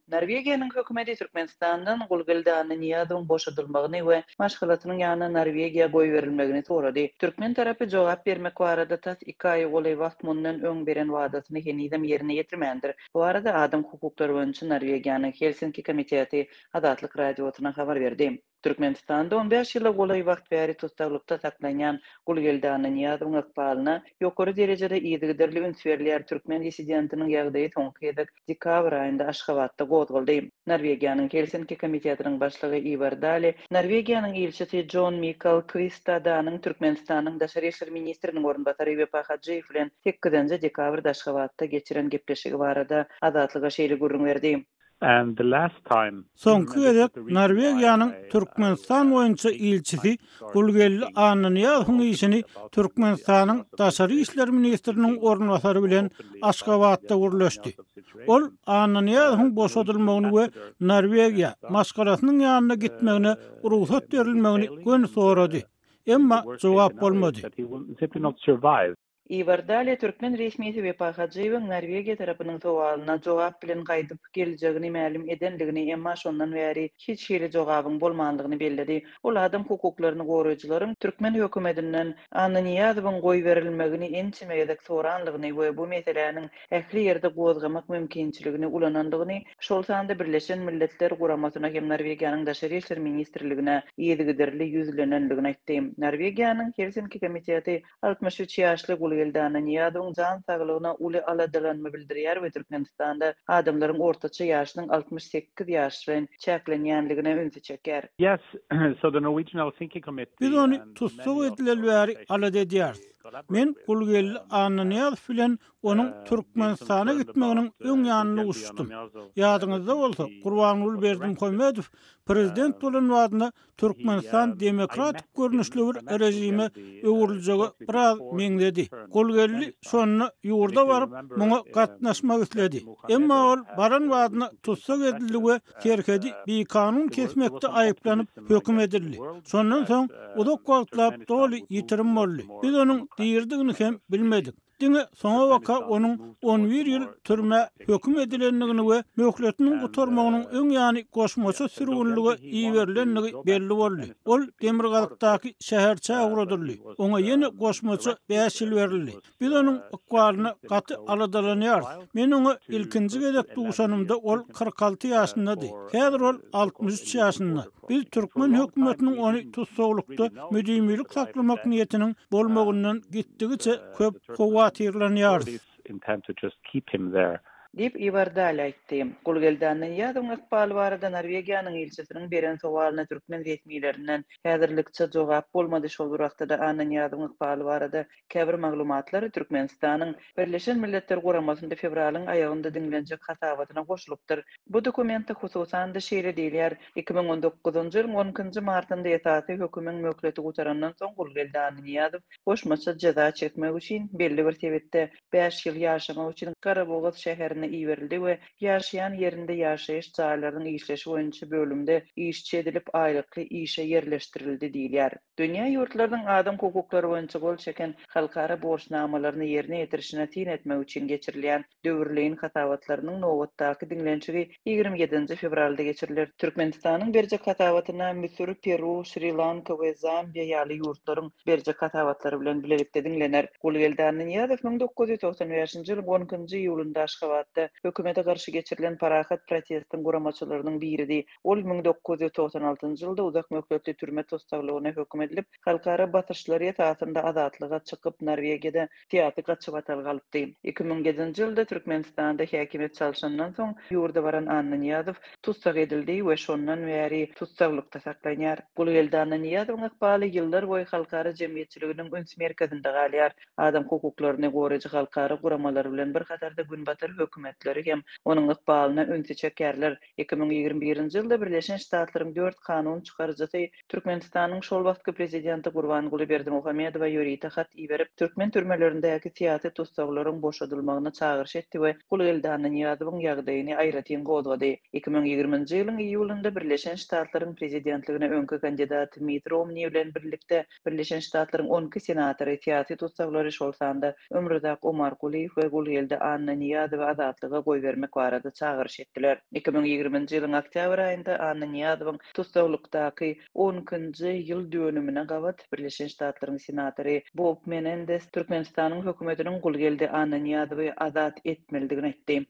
Norwegiýanyň hökümeti Türkmenistandan Gulgeldi Annanyýazowyň boşadylmagyny we maşgalasynyň ýanyna Norwegiýa goýberilmegini sorady. Türkmen tarapy jogap bermek barada tas iki aýa golaý wagt mundan öň beren wadasyny henizem ýerine ýetirmändir. Bu barada Adam hukuklary boýunça Norwegiýanyň Helsinki komiteti Azatlyk Radiosyna habar berdi. Türkmenistanda on bäş ýyla golaý wagt bäri tussaglykda saklanýan Gulgeldi Annanyýazowyň ykbalyna ýokary derejede yzygiderli üns berilýär. Türkmen dissidentiniň ýagdaýy soňky gezek dekabr aýynda Aşgabatda gozgaldy. Norwegiýanyň Helsinki komitetiniň başlygy Iwar Dali, Norwegiýanyň ilçisi Jon Mikal Kwistadanyň Türkmenistanyň daşary işler ministriniň orunbasary Wepa Hajyýew bilen sekizinji dekabrda Aşgabatda geçiren gepleşigi barada Azatlyga şeýle gürrüň berdi. Soňky gezek Norwegiýanyň Türkmenistan boýunça ilçisi Gulgeldi Annanyýazowyň işini Türkmenistanyň daşary işler ministriniň orunbasary bilen Aşgabatda gürleşdi. Ol Annanyýazowyň boşadylmagyny we Norwegiýa, maşgalasynyň ýanyna gitmegine rugsat berilmegini göni sorady. Emma jogap bolmady. Iwar Dale türkmen resmisi Wepa Hajyýewiň Norwegiýa tarapynyň sowalyna jogap bilen gaýdyp geljegini mälim edendigini, emma şondan bäri hiç hili jogabyň bolmandygyny belledi. Ol adam hukuklaryny goraýjylaryň türkmen hökümetinden Annanyýazowyň goýberilmegini ençeme gezek soranlygyny we bu meseläniň ähli ýerde gozgamak mümkinçiligini ulanandygyny, şol sanda Birleşen Milletler Guramasyna hem Norwegiýanyň Daşary işler ministrligine yzygiderli ýüzlenendigini aýtdy. Norwegiýanyň Helsinki komiteti 63 ýaşly Gulgeldi Annanyýazowyň jan saglygyna uly aladalanma bildirýär we Türkmenistanda adamlaryň ortaça ýaşynyň 68 ýaş bilen çäklenýänligine ünsi çekýär. Biz ony tussag edileli bäri alada edýäris. Men Gulgeldi Annanyýazow bilen onuň Türkmenistana gitmeginiň öň ýanynda duşuşdym. Ýadyňyzda bolsa, Gurbanguly Berdimuhamedow prezident bolan badynda Türkmenistan demokratik görnüşli bir režime öwrüljege biraz meňzedi. Gulgeldi şonda ýurda baryp, muňa gatnaşmak isledi. Emma ol baran badyna tussag edildi we serhedi bikanun kesmekde aýyplanyp höküm edildi. Şondan soň uzak wagtlap doly ýitirim boldy. Biz onuň diridigini hem bilmedik. Diňe soňabaka onuň on bir ýyl türmä höküm edilendigini we möhletiniň gutarmagynyň öň ýany goşmaça sürgünlige iberilendigi belli boldy. Ol demirgazykdaky şäherçä ugradyldy. Oňa ýene goşmaça bäş ýyl berildi. Biz onuň ykbalyna gaty aladalanýarys. Men oňa ilkinji gezek duşanymda ol 46 ýaşyndady. Häzir ol 63 ýaşynda. Biz türkmen hökümetiniň ony tussaglykda müdimilik saklamak niýetiniň bolmagyndan gitdigiçe köp howatyrlanýarys. Diýip, Iwar Dal aýtdy. Gulgeldi Annanyýazowyň ykbaly barada Norwegiýanyň ilçisiniň beren sowalyna türkmen resmilerinden häzirlikçe jogap bolmady. Şol bir wagtda-da Annanyýazowyň ykbaly barada Käbir maglumatlar Türkmenistanyň Birleşen Milletler Guramasynda fewralyň aýagynda diňlenjek hasabatyna goşulypdyr. Bu dokumentde hususan-da şeýle diýilýär, 2019-njy ýylyň on ikinji martynda esasy hökümiň möhleti gutarandan soň Gulgeldi Annanyýazow goşmaça jeza çekmek üçin belli bir sebitde bäş ýyl ýaşamak üçin Garabogaz şäherine iberildi we ýaşaýan ýerinde ýaşaýyş jaýlarynyň işleşi boýunça bölümde işçi edilip aýlykly işe ýerleşdirildi diýilýär. Dünýä ýurtlarynyň adam hukuklary boýunça gol çeken halkara borçnamalaryny ýerine ýetirişine syn etmek üçin geçirilýän döwürleýin hasabatlarynyň nobatdaky diňlenişigi 27-nji fewralda geçiriler. Türkmenistanyň berjek hasabatyna Müsür, Peru, Şri-Lanka we Zambiýa ýaly ýurtlaryň berjek hasabatlary bilen bilelikde diňlener. Gulgeldi Annanyýazow 1995-nji ýylyň on ikinji iýulynda Aşgabatda hökümete garşy geçirilen parahat protestiň guramaçylarynyň biridi. Ol 1996-njy ýylda uzak möhletli türme tussaglygyna höküm edilip, halkara basyşlary esasynda azatlyga çykyp, Norwegiýada syýasy gaçybatalga alypdy. 2007-nji ýylda Türkmenistanda häkimiýet çalşandan soň, ýurda baran Annanyýazow tussag edildi we şondan bäri tussaglykda saklanýar. Gulgeldi Annanyýazowyň ykbaly ýyllar boýy halkara jemgyýetçiliginiň üns merkezinde galýar. Adam hukuklaryny goraýjy halkara guramalary bilen bir hatarda günbatar hökümetleri hem onuň ykbalyna ünsi çekýärler. 2021-nji ýylda Birleşen Ştatlaryň dört kanun çykaryjysy Türkmenistanyň şol wagtky prezidenti Gurbanguly Berdimuhamedowa ýörite hat iberip, türkmen türmelerindäki syýasy tussaglaryň boşadylmagyna çagyryş etdi we Gulgeldi Annanyýazowyň ýagdaýyny aýratyn gozgady. 2020-nji ýylyň iýulynda Birleşen Ştatlaryň prezidentligine öňki kandidat Mitt Romni bilen birlikde Birleşen Ştatlaryň on iki senatory syýasy tussaglary, şol sanda Ömruzak Omargulyýew we Gulgeldi Annanyýazowy azatlyga. azatlyga goýbermek barada çagyryş etdiler. 2020-nji ýylyň oktýabr aýynda Annanyýazowyň tussaglykdaky on ikinji ýyl dönümine gabat Birleşen Ştatlaryň senatory Bob Menendez Türkmenistanyň hökümetiniň Gulgeldi Annanyýazowy azat etmelidigini aýtdy.